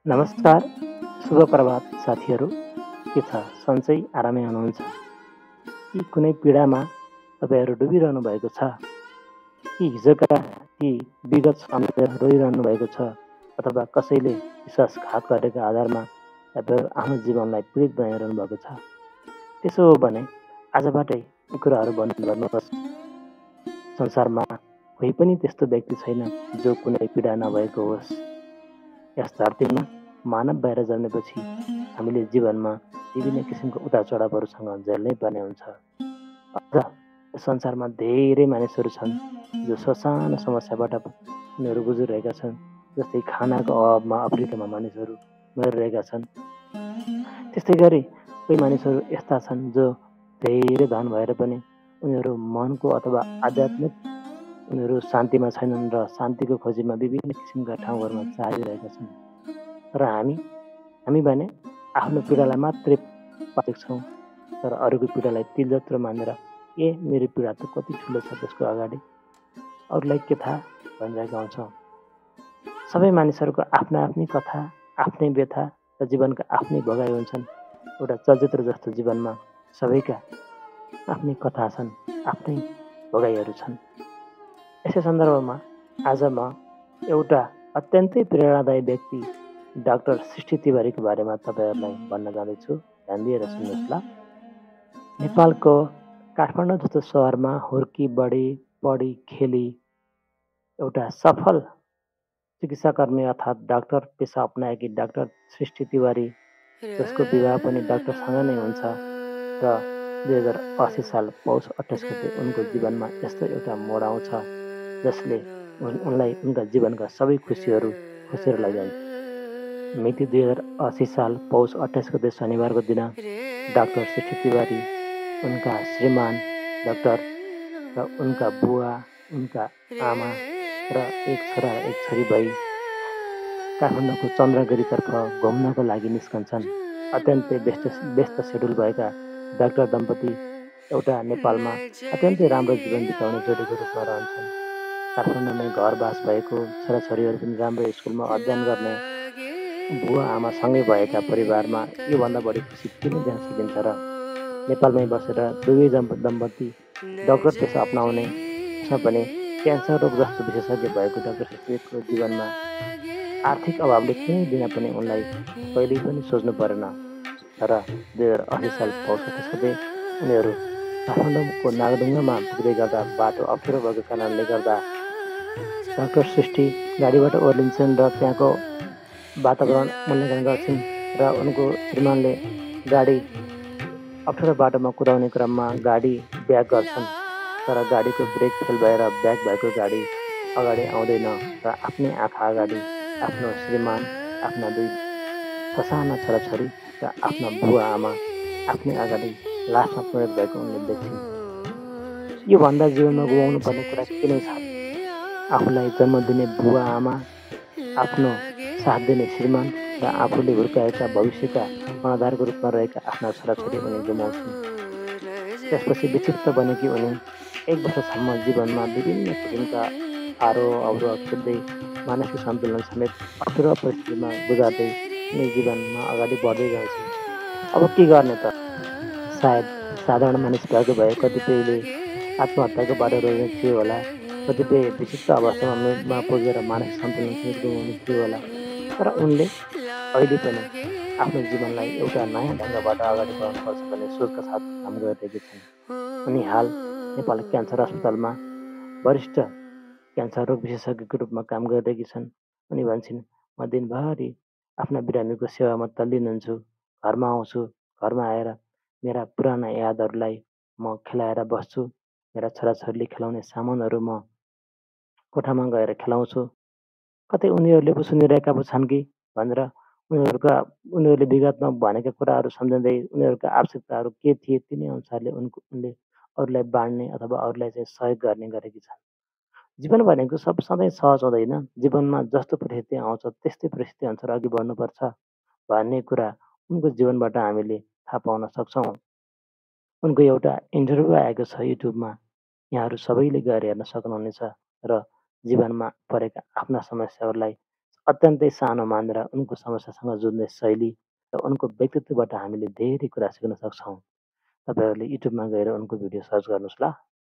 नमस्कार, शुभ प्रभात साथीहरू। के छ सन्चै आरामै हुनुहुन्छ कि कुनै पीडामा तपाईँहरू डुबिरहनु भएको छ कि हिजोका ती विगत सम्झेर रोइरहनु भएको छ अथवा कसैले विश्वासघात गरेको आधारमा तपाईँहरू आफ्नो जीवनलाई पीडित बनाइरहनु भएको छ। त्यसो हो भने आजबाटै यी कुराहरू बन्द गर्नुहोस्। संसारमा कोही पनि त्यस्तो व्यक्ति छैन जो कुनै पीडा नभएको होस्। यस धरतीमा मानव भएर जन्मेपछि हामीले जीवनमा विभिन्न किसिमको उतार चढावहरूसँग झेल्नै पर्ने हुन्छ। अझ यस संसारमा धेरै मानिसहरू छन् जो ससानो समस्याबाट उनीहरू गुज्रिरहेका छन्। जस्तै खानाको अभावमा अफ्रिकामा मानिसहरू मरिरहेका छन्। त्यस्तै गरी कोही मानिसहरू यस्ता छन् जो धेरै धन भएर पनि उनीहरू मनको अथवा आध्यात्मिक उनीहरू शान्तिमा छैनन् र शान्तिको खोजीमा विभिन्न किसिमका ठाउँहरूमा चालिरहेका छन्। र हामी भने आफ्नो पीडालाई मात्रै पाएको छौँ, तर अरूको पीडालाई तिल जत्रो मानेर मेरो पीडा त कति ठुलो छ त्यसको अगाडि अरूलाई के थाहा भनेर गाउँछौँ। सबै मानिसहरूको आफ्नै कथा, आफ्नै व्यथा र जीवनका आफ्नै भोगाइ हुन्छन्। एउटा चलचित्र जस्तो जीवनमा सबैका आफ्नै कथा छन्, आफ्नै भोगाइहरू छन्। यसै सन्दर्भमा आज म एउटा अत्यन्तै प्रेरणादायी व्यक्ति डाक्टर सृष्टि तिवारीको बारेमा तपाईँहरूलाई भन्न जाँदैछु। ध्यान दिएर सुन्नुहोस् ल। नेपालको काठमाडौँ जस्तो सहरमा हुर्की बढी पढी खेली एउटा सफल चिकित्साकर्मी अर्थात् डाक्टर पेसा अपनाएकी डाक्टर सृष्टि तिवारी, जसको विवाह पनि डाक्टरसँग नै हुन्छ र 2080 साल पौष 28 गते उनको जीवनमा यस्तो एउटा मोड आउँछ जसले उनलाई उनका जीवनका सबै खुसीहरू खुसेर लैजान्छ। मिति 2080 साल पौष 28 गते शनिबारको दिन डाक्टर सृष्टि तिवारी, उनका श्रीमान डाक्टर र उनका बुवा, उनका आमा र एक छोरा र एक छोरी भई काठमाडौँको चन्द्रगिरीतर्फ घुम्नको लागि निस्कन्छन्। अत्यन्तै व्यस्त सेड्युल भएका डाक्टर दम्पति एउटा नेपालमा अत्यन्तै राम्रो जीवन बिताउने जोडीको रूपमा रहन्छन्। काठमाडौँमै घरबास भएको, छोराछोरीहरू पनि राम्रो स्कुलमा अध्ययन गर्ने, बुवा आमासँगै भएका परिवारमा योभन्दा बढी खुसी के नै देख्न सकिन्छ र नेपालमै बसेर दुवै दम्पति डाक्टर पेसा अपनाउने, त्यसमा पनि क्यान्सर रोग जस्तो विशेषज्ञ भएको डाक्टर सृष्टिको जीवनमा आर्थिक अभावले केही दिन पनि उनलाई कहिल्यै पनि सोच्नु परेन। तर 2080 साल पौष 28 गते उनीहरू काठमाडौँको नागढुङ्गामा पुग्दै गर्दा बाटो अप्ठ्यारो भएको कारणले गर्दा डाक्टर सृष्टि गाडीबाट ओर्लिन्छन् र त्यहाँको वातावरण मूल्याङ्कन गर्छिन् र उनको श्रीमानले गाडी अप्ठ्यारो बाटोमा कुदाउने क्रममा गाडी ब्याक गर्छन्, तर गाडीको ब्रेक फेल भएर ब्याक भएको गाडी अगाडि आउँदैन र आफ्नै आँखा अगाडि आफ्नो श्रीमान, आफ्ना दुई ससाना छोराछोरी र आफ्ना बुवा आमा आफ्नै अगाडि लासमा परिणत भएको उनले देख्छिन्। योभन्दा जीवनमा गुमाउनु पर्ने कुरा के नै छ? आफूलाई जन्म दिने बुवा आमा, आफ्नो साथ दिने श्रीमान र आफूले हुर्काएका भविष्यका कर्णधारको रूपमा रहेका आफ्ना छोराछोरी उनी गुमाउँछिन्। त्यसपछि विक्षिप्त बनेकी उनी 1 वर्षसम्म जीवनमा विभिन्न किसिमका आरोह अवरोह खेल्दै मानसिक सन्तुलन समेत अप्ठ्यारो परिस्थितिमा गुजार्दै उनी जीवनमा अगाडि बढ्दै गएछिन्। अब के गर्ने त? सायद साधारण मानिस भएको भए कतिपयले आत्महत्याको बाटो रोज्ने थियो होला, कतिपय विशिष्ट अवस्थामा पुगेर मानसिक सन्तुलन समेत गुमाउने थियो होला। तर उनले अहिले पनि आफ्नो जीवनलाई एउटा नयाँ ढङ्गबाट अगाडि बढाउनुपर्छ भन्ने सोचका साथ काम गरिरहेकी छन्। उनी हाल नेपाल क्यान्सर अस्पतालमा वरिष्ठ क्यान्सर रोग विशेषज्ञको रूपमा काम गरिरहेकी छन्। उनी भन्छन्, म दिनभरि आफ्ना बिरामीको सेवामा तल्लीन हुन्छु। घरमा आउँछु, घरमा आएर मेरा पुराना यादहरूलाई म खेलाएर बस्छु। मेरा छोराछोरीले खेलाउने सामानहरू म कोठामा गएर खेलाउँछु। कतै उनीहरूले पो सुनिरहेका पो छन् कि भनेर उनीहरूले विगतमा भनेका कुराहरू सम्झँदै उनीहरूका आवश्यकताहरू के थिए तिनी अनुसारले उनले अरूलाई बाँड्ने अथवा अरूलाई चाहिँ सहयोग गर्ने गरेकी छन्। जीवन भनेको सधैँ सहज हुँदैन। जीवनमा जस्तो परिस्थिति आउँछ त्यस्तै परिस्थिति अनुसार अघि बढ्नुपर्छ भन्ने कुरा उनको जीवनबाट हामीले थाहा पाउन सक्छौँ। उनको एउटा इन्टरभ्यू आएको छ युट्युबमा, यहाँहरू सबैले गएर हेर्न सक्नुहुनेछ र जीवनमा परेका आफ्ना समस्याहरूलाई अत्यन्तै सानो मानेर उनको समस्यासँग जुझ्ने शैली र उनको व्यक्तित्वबाट हामीले धेरै कुरा सिक्न सक्छौँ। तपाईँहरूले युट्युबमा गएर उनको भिडियो सर्च गर्नुहोस् ल।